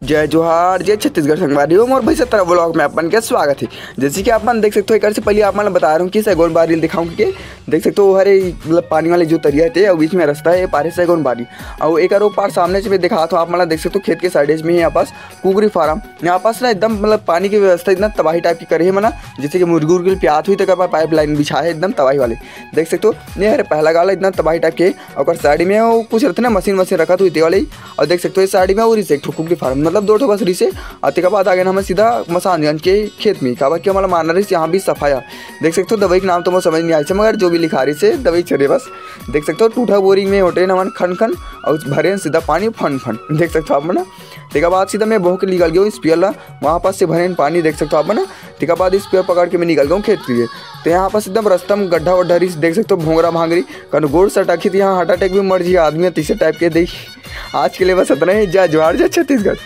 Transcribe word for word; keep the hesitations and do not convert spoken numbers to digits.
जय जोहार, जय छत्तीसगढ़ संगवारी हो, मोर भैंसा तरह vlog में अपन के स्वागत है। जैसे कि आप मन देख सकते हो, एक से पहले आप मन ला बता रहा हूँ कि सैगोन बारी दिखाऊँ कि देख सकते हो, वो हरे मतलब पानी वाले जो तरिया है और बीच में रास्ता है, ये पारे सैगोन बारी। और एक आरो पार सामने से मैं दिखाता हूँ आप मन ला, देख सकते हो खेत के side में ही यहाँ पास कुकरी farm, यहाँ पास ना एकदम मतलब पानी की व्यवस्था इतना तबाही type की करे है मना, जैसे कि मुर्गी उर्गी प्यात हुई तो पाइप लाइन बिछा है एकदम तबाही वाले। देख सकते हो, ये हरे पहला गाला इतना तबाही type के, और side में वो कुछ रहते ना मशीन वशीन रखा तो इतने वाले ही। और देख सकते हो इस side में और इसे एक ठो कुकरी farm, मतलब दो ठो बस रही से। और तेकर बाद आ गए हम सीधा मसानगंज के खेत में, काबर कि हमारा मानना रही यहाँ भी सफाया। देख सकते हो दवाई के नाम तो मोर समझ नहीं आए, मगर जो भी लिखा रही से दवाई चले बस। देख सकते हो टूटा बोरिंग में होटे नमन खन खन, और भरे सीधा पानी फन फन। देख सकते हो आप मन, तेकर बाद सीधा मैं बोह के निकल गया हूँ spear ला, वहाँ पास से भरे पानी। देख सकते हो आप मन, तेकर बाद spear पकड़ के मैं निकल गया हूँ खेत के लिए। तो यहाँ पास एकदम रास्ता में गड्ढा वड्ढा रही, देख सकते हो भोंगरा भांगरी, कन गोड़ सटाखी तो यहाँ heart attack भी मर जी आदमी, तीसरे type के। देख, आज के लिए बस इतना ही। जय जोहार, जय छत्तीसगढ़।